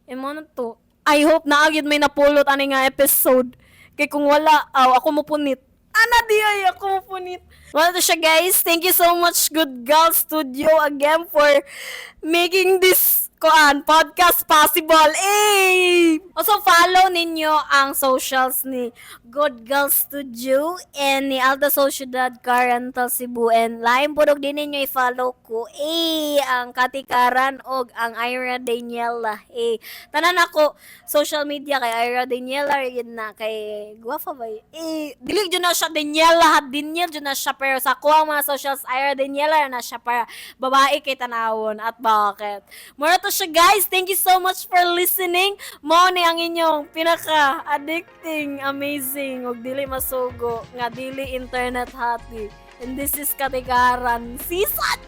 E mo na to. I hope naa gyud may napulot ani nga episode. Kay kung wala, aw, ako mo punit. Ana di ay ako mo punit. Mao to siya, guys. Thank you so much, Good Girl Studio, again for making this koan podcast possible. Eh! Also follow ninyo ang socials ni Good Girl Studio and ni Alta Sociedad Car Rental Cebu, and lain pud og din ninyo i-follow ko eh ang Katikaran og ang Ira Daniela. Eh, tanan ako social media kay Ira Daniela yun na kay guwapa ba eh? Dili jud na siya Daniela ha, Daniel jud na siya, pero sa ako ang mga socials Ira Daniela na siya para babae kay tanawon at bakit. Mura to siya, guys. Thank you so much for listening. Mao ni ang inyong pinaka addicting, amazing ug dili masugo nga dili internet hottie. And this is Katikaran Season